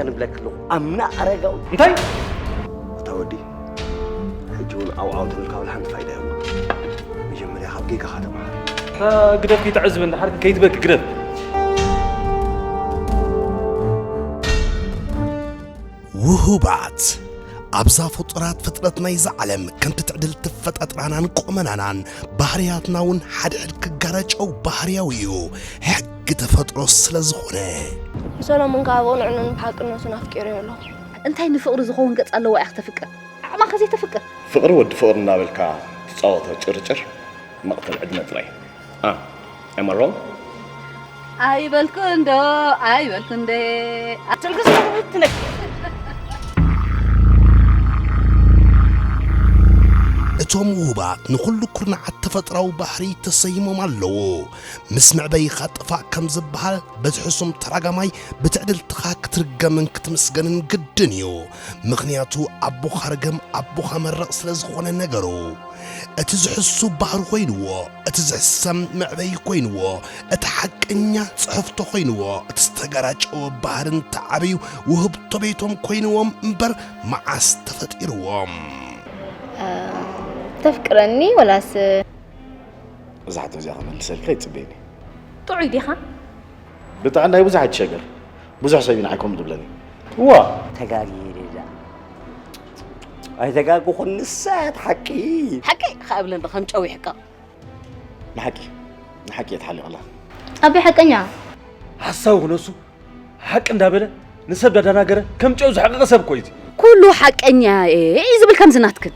ንብለክ ኣለኹ ኣምና ኣረጋዊ። እንታይ? እታ ወዲ ሕጂ እውን ኣውዓው ትብል ካብ ሓንቲ ፋይዳ የብሉ። መጀመርያ ካብ ጌጋኻ ተምሃር። ግደፍ ከይትዕዝብ እንድሓር ከይትበኪ ግደፍ። ውሁባት ኣብዛ ፍጡራት ፍጥረት ናይዛ ዓለም ከምቲ ትዕድል ትፈጣጥራናን ቆመናናን ባህርያትና እውን ሓድሕድ ክጋረጨው ባህርያዊ እዩ ሕጊ ተፈጥሮ ስለ ዝኾነ ሰሎሞን ካብ ኣብኡ ንዕኑን ብሓቅነቱን ኣፍቂረዮ ኣለኹ። እንታይ ንፍቕሪ ዝኸውን ገጽ ኣለዋ እያ ክተፍቅር? ዓቕማ ከዘይተፍቅር? ፍቕሪ ወዲ ፍቕሪ እናበልካ ትጻወቶ ጭርጭር መቕተል ዕድመ ጥራይ። Am I wrong? ኣይበልኩ እንዶ ኣይበልኩ እንደ ኣትልግስ ትነክ እቶም ውሁባት ንኹሉ ኩርናዓት ተፈጥራዊ ባህሪ ተሰይሞም ኣለዉ። ምስ መዕበይኻ ጥፋእ ከም ዝበሃል በቲ ሕሱም ተራጋማይ ብትዕድልትኻ ክትርገምን ክትምስገንን ግድን እዩ። ምኽንያቱ ኣቦኻ ርገም ኣቦኻ መረቕ ስለ ዝኾነ ነገሩ። እቲ ዝሕሱ ባህሪ ኮይንዎ፣ እቲ ዝሕሰም መዕበዪ ኮይንዎ፣ እቲ ሓቀኛ ጽሕፍቶ ኮይንዎ፣ እቲ ዝተገራጨወ ባህርን ተዓብዩ ውህብቶ ቤቶም ኮይንዎም እምበር መዓስ ተፈጢርዎም። ተፍቅረኒ ወላስ እዛ ሕቶ እዚኣ ክመልሰልካ ይጽበየኒ። ጥዑይ ዲኻ? ብጥዕናይ ብዙሕ ኣይትሸገር። ብዙሕ ሰብ እዩ ንዓይ ከምኡ ዝብለኒ። እዋ ተጋግየ ደዛ ኣይተጋግኹን ንሳ እያ ሓቂ። ሓቂ ከኣብለኒ ከም ጨው ይሕቀቕ። ንሓቂ ንሓቂ እየ ተሓሊቕላ። ኣቢ ሓቀኛ ሓሳዊ ክነሱ ሓቂ እንዳበለ ንሰብ ዳዳናገረ ከም ጨው ዝሓቀቀ ሰብ እኮ እዩ። ኩሉ ሓቀኛ እየ እዩ ዝብል ከምዚ ናትክን።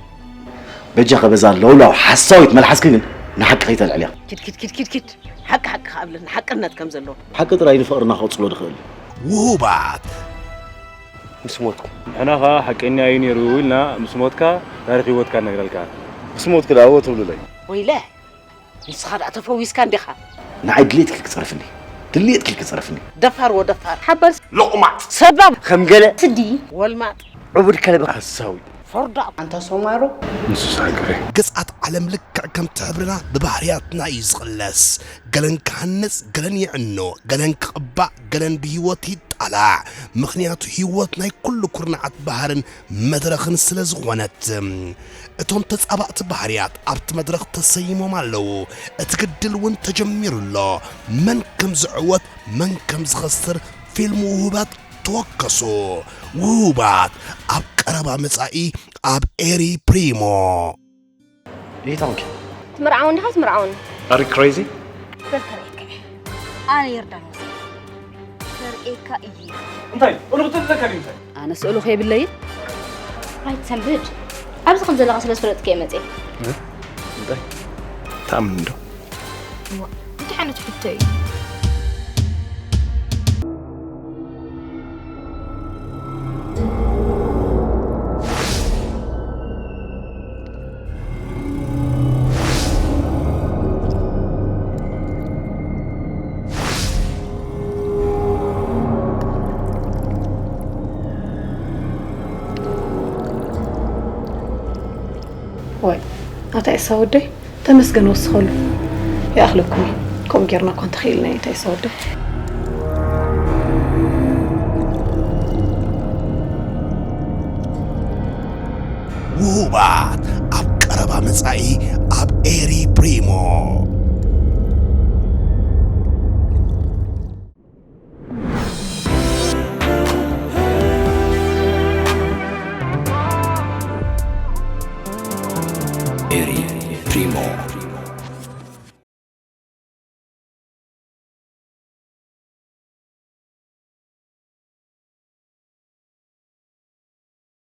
በጃኺ በዛ ለውላው ሓሳዊት መልሓስኪ ግን ንሓቂ ከይተልዕልያ። ኪድ ኪድ ኪድ ኪድ ኪድ ሓቂ ሓቂ ከኣብለኒ ሓቅነት ከም ዘለዎ። ሓቂ ጥራይ ንፍቕርና ከቕጽሎ ዝኽእል እዩ። ውሁባት ምስ ሞትኩ። ንሕና ኸኣ ሓቀኛ እዩ ነይሩ ኢልና ምስ ሞትካ ታሪኽ ህይወትካ ንነግረልካ። ምስ ሞትኩ ደኣ እወ ትብሉለይ። ወይለ ንስኻ ደኣ ተፈዊስካ እንዲኻ። ንዓይ ድሌት ኢልኪ ክጸርፍኒ ድሌት ኢልኪ ክጸርፍኒ። ደፋር ወደፋር ሓባር ሎቕማጽ ሰባብ ከም ገለ ስዲ ወልማጥ ዕቡድ ከለበ ሓሳዊ ፎርዳ ኣንታ ሶማሮ ንሱስ ሃገረ። ገጻት ዓለም ልክዕ ከምቲ ሕብርና ብባህርያትና እዩ ዝቕለስ። ገለን ክሃንጽ፣ ገለን የዕኖ፣ ገለን ክቕባእ፣ ገለን ብህይወት ይጣላዕ። ምኽንያቱ ህይወት ናይ ኩሉ ኩርናዓት ባህርን መድረኽን ስለ ዝኾነት። እቶም ተጻባእቲ ባህርያት ኣብቲ መድረኽ ተሰይሞም ኣለዉ። እቲ ግድል እውን ተጀሚሩ ኣሎ። መን ከም ዝዕወት መን ከም ዝኸስር ፊልም ውሁባት ተወከሱ። ውሁባት ኣብ ቀረባ መጻኢ ኣብ ኤሪ ፕሪሞ። ይታውቂ ትምርዓውን ዲኻ ትምርዓውን? Are you crazy? በል ተርእየካ እየ። ኣነ ዮርዳኖስ ተርእየካ እየ። እንታይ ቁልቁል ትብለካ ድዩ እንታይ? ኣነ ስእሉ ከይብለይን። ኣይትሰንብድ። ኣብዚ ከም ዘለኻ ስለ ዝፈለጥኩ እየ መጽየ። እንታይ? ታምን ዶ? እንታይ ዓይነት ሕቶ እዩ? ዋይ ኣታ ኤሳ ወደይ ተመስገን ወስኸሉ ይኣኽለኩም እዩ። ከምኡ ጌርና እኳ እንተኽኢልና እዩ እንታይ ሰወደ። ውሁባት ኣብ ቀረባ መጻኢ ኣብ ኤሪ ፕሪሞ። Eri Primo.